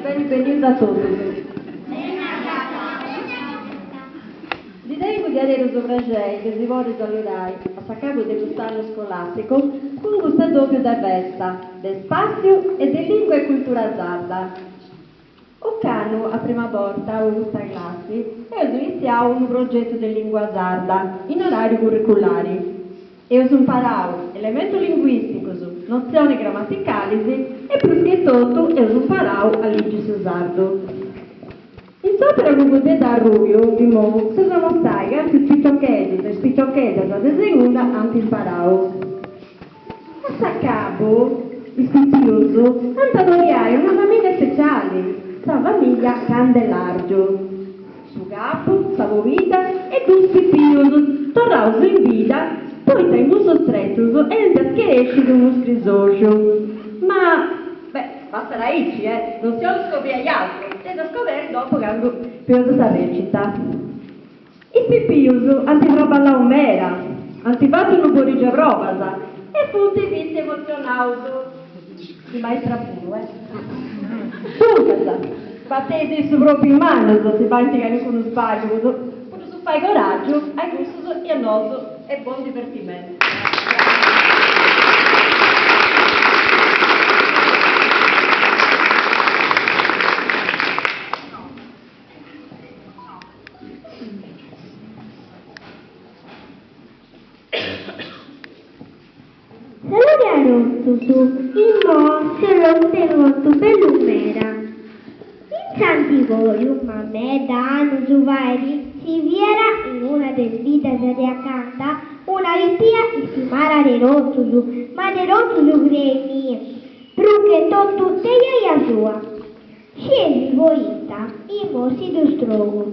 Beni benius a totus. Ndi tengu diaderus prexei de si podi saludai a s'acabu de cust'annu scolàsticu cun custu adòbiu de festa, de spàssiu e de lìngua e cultura sarda. Ocannu, a prima borta, cun custa classi, eus initziau unu progetu de lìngua sarda in oràriu curriculari. Eus imparau elementus linguìsticus, notzionis gramaticalis e prus che totu eus imparau a ligi su sardu. In s'òpera Cuguddeddu Arrùbiu, imou, s'eus a amostai cantu is piciocheddus e is piciocheddas de segunda ant imparau. A s'acabu, is pipius ant a adoriai una famìllia speciali, sa famìllia Candelàrgiu. Su capu, sa pobidda e dus pipius, torraus in vida poita in cussus tretus ant scherèscidu unu scrisoxu. Ma, beh, bastat aici, eh, non si 'ollu scoviai atru, dd'eis a scoberri dopu candu feus sa recita. Is pipius ant traballau meda, ant fatu unu porigiu 'e probas e funt fitzi emotzionaus, is maistras puru, eh. Duncas, bateis in su propriu is manus si faint calincunu sbagliu, po ddus fai coraggiu a cussus e a nosu e bon divertimentu. Saludi a totus, imoi si 'ollu contai unu contu bellu meda. In s'antigoriu, ma meda annus faidi, si fiat in una de is biddas de acanta una pipia istimada de totus, ma de totus crei-mì, prus che totu de jaja sua. Scieis poita imoi si ddu strogu.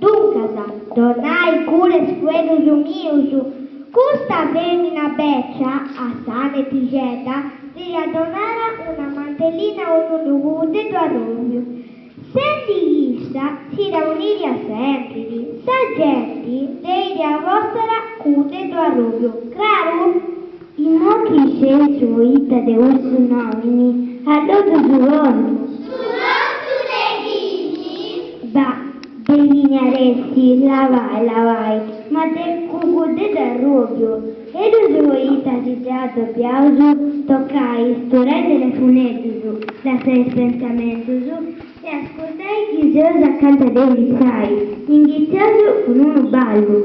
Duncas, donai cura a is fueddus mius, custa femina beccia, a sa netixedda, ddi iat donada una mantellina cun unu cuguddeddu arrubiu. Sendi chi issa si dda poniat sempiri, sa genti ddi dd'iat posta cuguddeddu arrubiu, craru? Imoi chi scieis su poita de custu nomini, alloddu su contu. Su contu de chini? Bah, de chini at essi, labai, labai, ma de Cuguddeddu Arrubiu. E ddus poita si seus adobiaus? Tocai, sturai telefuneddus, lassai is pentzamentus e ascurtai chi seus acanta de inghitzai. Inghitzaus cun unu ballu.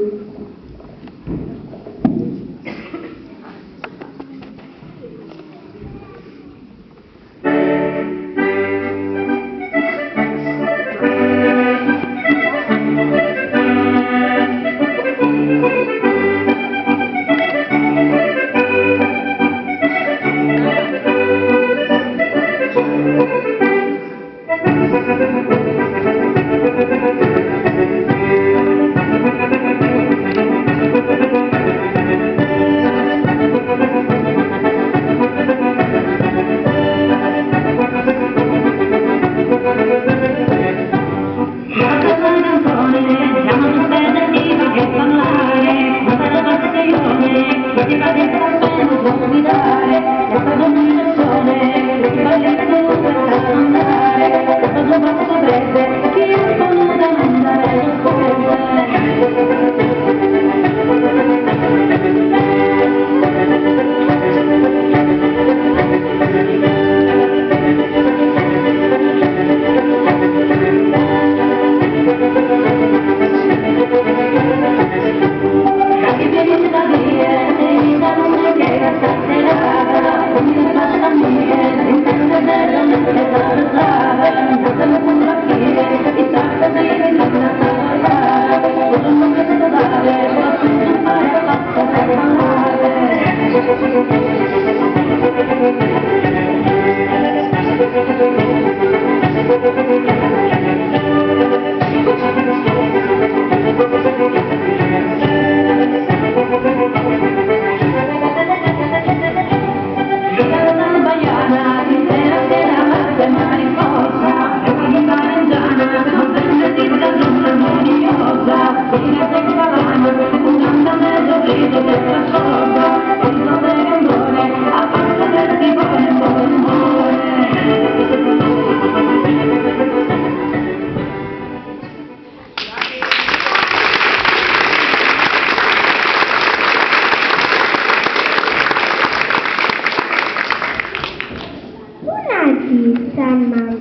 dì sa mama.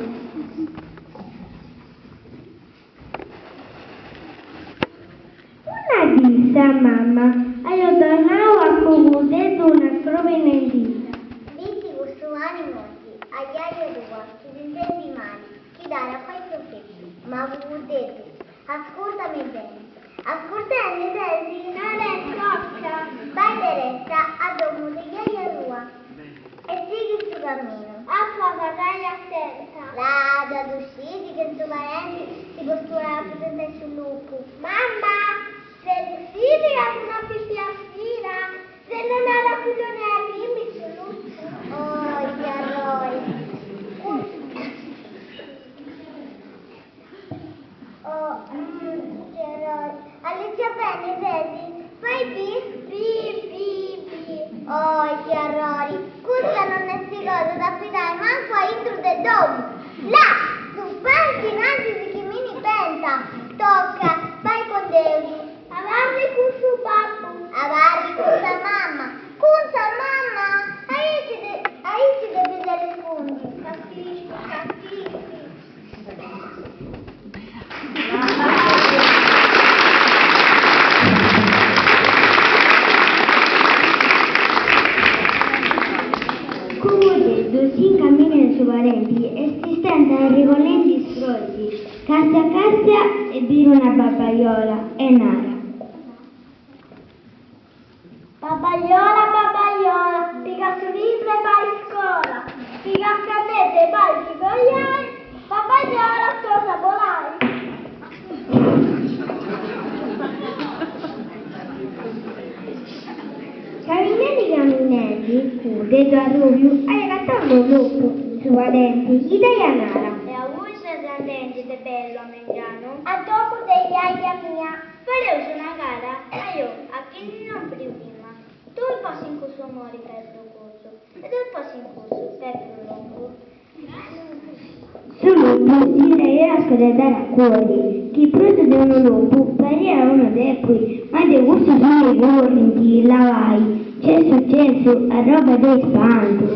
Una dì sa mama aiat donau a Cugudeddu una croba inendidda. Bitti custu pani moddi a jaja tua chi s'intendit mali chi dd'at a fai profetu. Ma Cugudeddu, ascurtami beni, ascurtendi sesi? Nara e tocca! Bai deretta a domu de jaja tua e sighi su caminu. Apu a abarrai atenta. Là, già ddu scisi che in su padenti si costumat a presentai su lupu. Mamma, ze ddu scisi ca fut una pipia fina, ze non at a cullonai a timmi su lupu. Oh, ite arrori! Oh, ite arrori! Allicia beni sesi? Fai bi? Bi, bi, bi. Oh, ite arrori! Custa non esti cosa de afidai mancu a intru de domu! Là! Su passu in antis chi mi ni penta! Tocca, bai cun Deus! Abarri cun su babbu! Abarri cun sa mamma! Cun sa mamma? Aici de, aici depis arrespundi! Capisciu, capisciu! Cugudeddu s'incaminat in su padenti est istende arregollendi is froris, castia castia e biri una babaiola e narat. Babaiola babaiola, piga su libru e bai a iscola, piga cannedda e bai a ti coiai, babaiola torra a bolai. Caminendi caminendi, Cugudeddu Arrubiu aiat agatau unu lupu in su padenti chi dd'aiat narau. E aundi ses andendi de bellu a mengianu? A domu de jaja mia. Fareus una gara, ajò, a chini lompit prima. Tui po in cussu mori ca est rugosu e deu po in cussu ca est prus longu. Su lupu si dd'aiat scodeddada a curri, chi prus de unu lupu pariat unu depui, ma de cussus chi currint, labai, nc'est sucessu arroba de ispantu.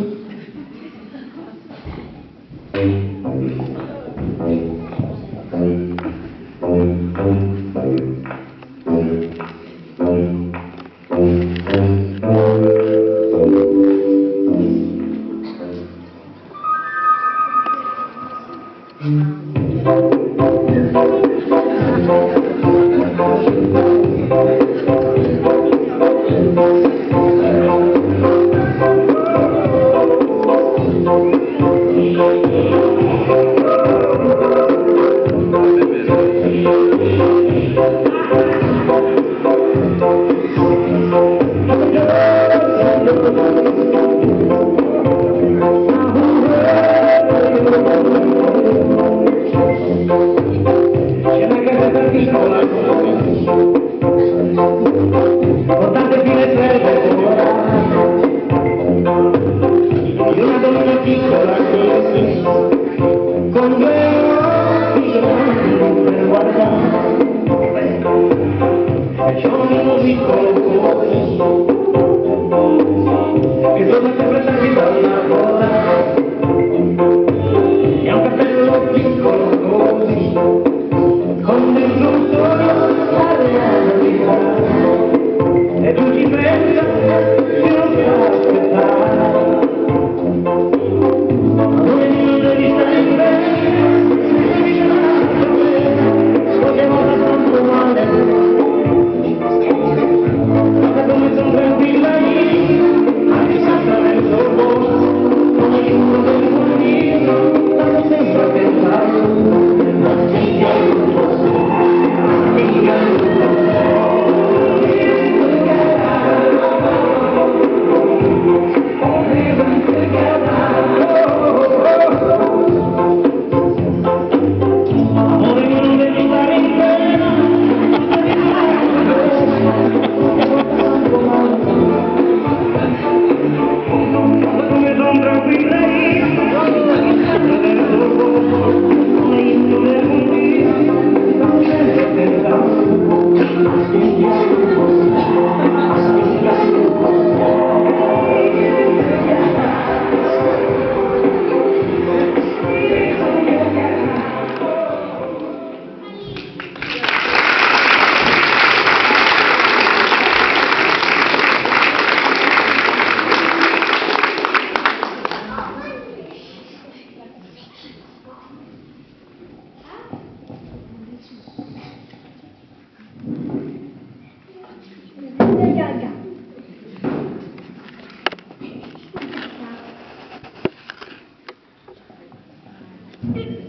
Lompi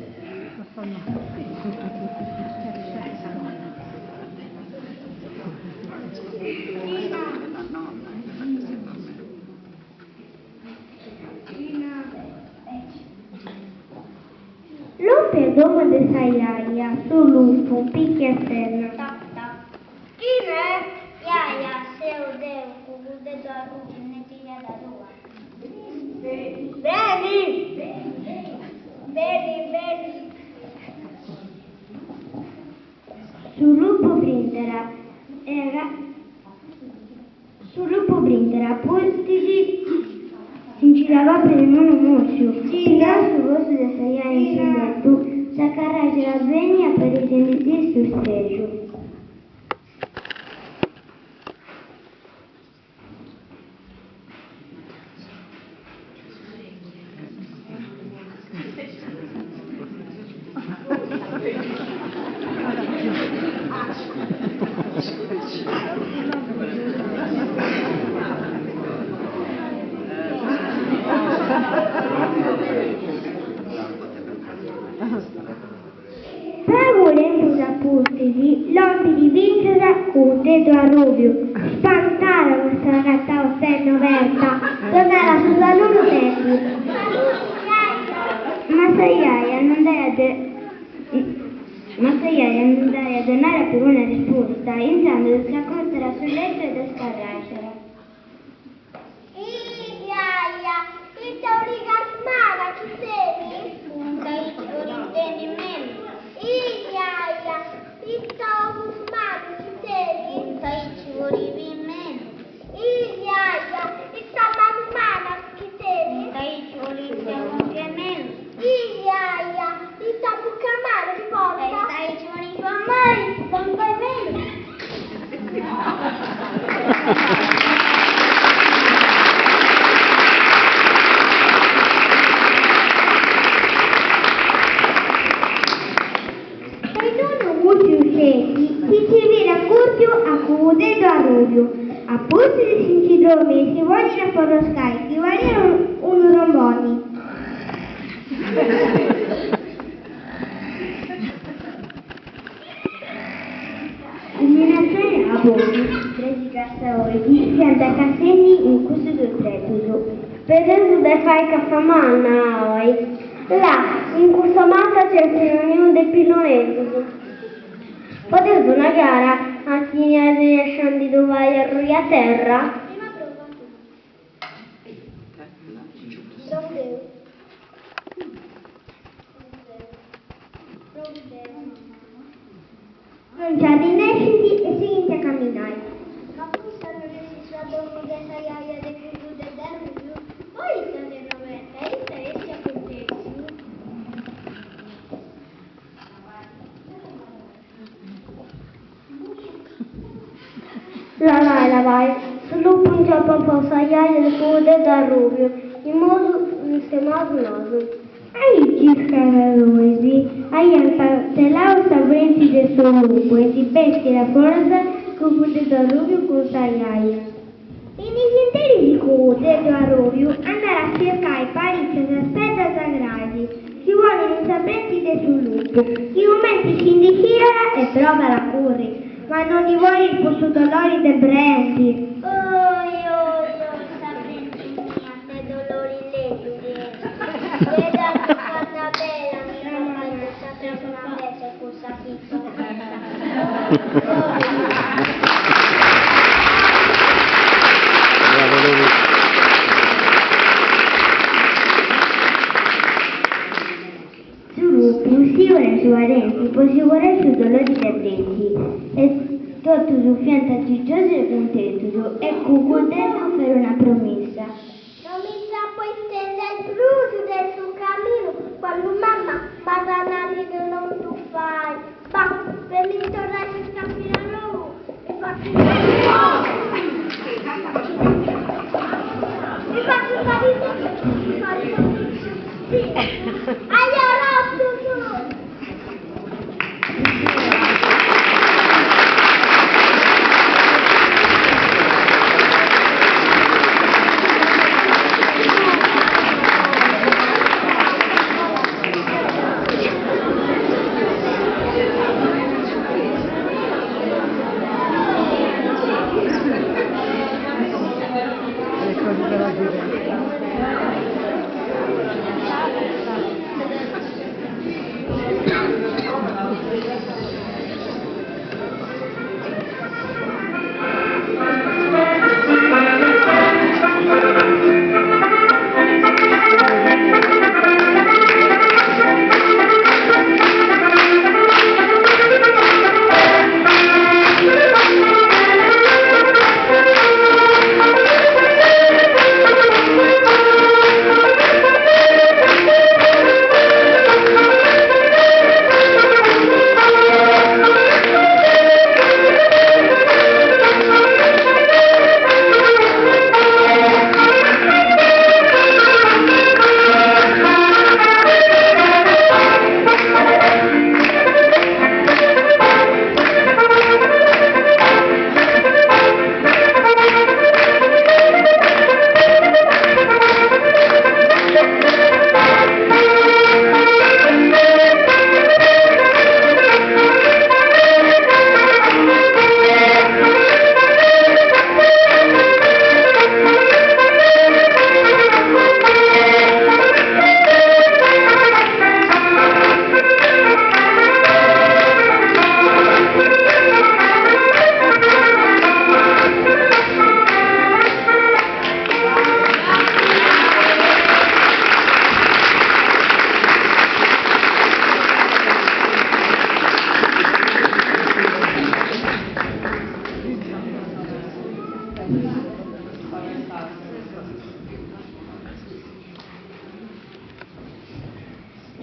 a domo de sa jaja, su lupu pichiat s'enna. Toc toc. Chini est? Jaja, seu deu, Cuguddeddu Arrubiu, nebixedda tua. Beni! Beni, beni! Su lupu brintara e Su lupu brintara a pustis si nci dda papat in unu mùssiu. Pigau su postu de sa jaja in su letu, s'acarraxat beni aparixendisì su strexu. Pagu tempus a pustis lompit fintzas Cuguddeddu Arrubiu, spantada ca s'at agatau s'enna oberta, donat su saludu nendi. Ma sa jaja non dd'aiat Ma sa jaja non dd'aiat donada peruna risposta, intzandus s'acostat a su letu e dda scarraxat. Ih, jaja, ita origas malas chi tenis? Punta aici podis intendi mellus. Ih, jaja, ita ogus malus chi tenis? Punta aici podis biri mellus. Ih, jaja, ita manus malas chi tenis? Punta aici podis connosci mellus. Ih, jaja, ita buca mala chi portas? Esta aici podis famai, contai mellus. E in unu mùssiu sceti si nci fiat acùrtziu a Cuguddeddu Arrùbiu. A pustis si nci dromit e si ponit a forroscai chi pariat unu tromboni. Illuminatzioni a bonu, trexi cassaoris fiant cassendi in cussus tretus. Pedeus de fai cassa manna oi. Là, in cussa mata c'est unu niu de pilloneddus. Fadeus una gara a chini arrennescit a ndi ddu fai arrui a terra? Prima prova. Provu deu. Non nci arrennescint e sighint a caminai. Ma custa non est sa domu de sa jaja de Cuguddeddu Arrubiu? Poita s'enna oberta? Ita est acontèssiu? Labai, labai, su lupu nci at papau sa jaja de Cuguddeddu Arrubiu, imoi semus nosu. Aici is cassadoris aiant telau sa brenti de su lupu e ndi bessit a foras Cuguddeddu Arrubiu cun sa jaja. In is interis Cuguddeddu Arrubiu andat a circai paritzas perdas grais chi ponit in sa brenti de su lupu, chi cumenti si ndi scidat e provat a curri, ma non ndi podit po su dolori de brenti. Oi oi oi sa brenti mia de dolori lègiu chi est, de dd'apu fata bella mi papai sa prima besa cussa piciochedda, oi oi. Su lupu sighit in su padenti po si curai su dolori de brenti e totus fiant gigiosus e cuntentus e Cuguddeddu fait una promissa. Non mi nc'apo a istesiai prus de su caminu candu mamma m'at a narri de non ddu fai. Bah, po mi torrai su scampinu nou mi fatzu mi fatzu sa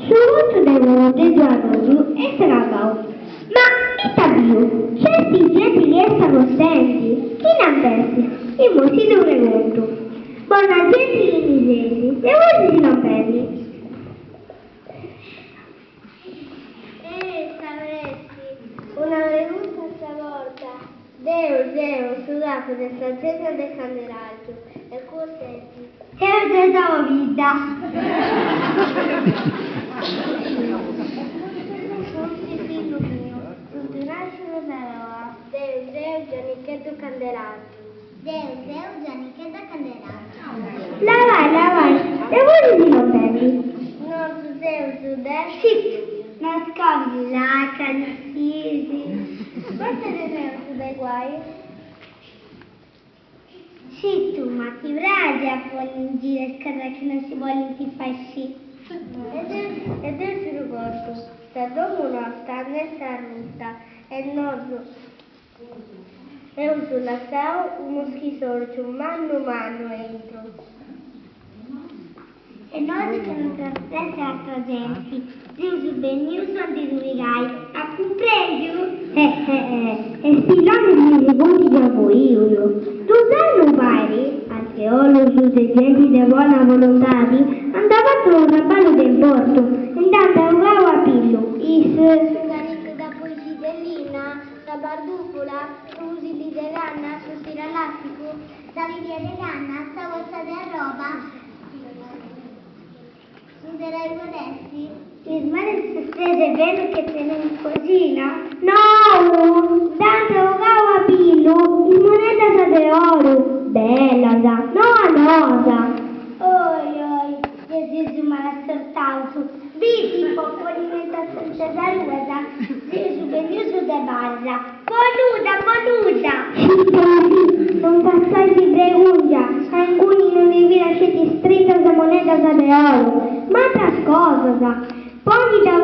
Su contu de Cogoteddu Arrubiu est acabau. Ma ita biu? Nc'est genti chi est acostendi. Chini ant'est? Imoi si ddu pregontu. Bona genti chi ndi seis, de ui seis lompendi? Eh, sa pressi, una pregunta a sa borta. Deu seu su capu de sa genia de Candelargiu e custa est. Seu de sa pobidda. Funt fillu miu, sunt nàscius agoa. Deu seu Giannicheddu Candelargiu. Deu seu Giannichedda Candelargiu. Labai, labai, de ui seis lompendi? Nosu seus de. Shit! No scovis làcanis, sisi. Poita teneus de cuai? Citu, ma ti praxit a ponni in giru is cosas chi non si bolint fai scì? E deu si ddu contu, sa domu nosta nd'est arruta e nosu Eus lassau unu schisorgiu mannu mannu aintru. E nosu chi non traspressa atra genti, seus bennius a ndi ddu pigai, as cumprendiu? Eh eh eh, e spillonis ndi si funt giai fuius. Dus annus fait, archeòlogus e genti de bona volontadi ant fatu unu traballu de importu e nd'ant bogau a pillu is. Su canicu ca poixi de linna Sa bardùfula, su fusili de canna, su tiralàsticu, sa pipia de canna, sa bossa de arroba, su teraigodessi. Is meris de ferru chi teneus in coxina? Nou! Nd'ant bogau a pillu is monedas de oru, bellas, noas noas. Oi oi, gei seus malassortaus, Bisi po ponni menti a sentzas arruas, seus benius de barra. Po nudda, po nudda! Sciteisì, non fatzais bregungia, ca inguni non ndi fiant sceti is trintas monedas de oru, ma atras cosas. Ponni da.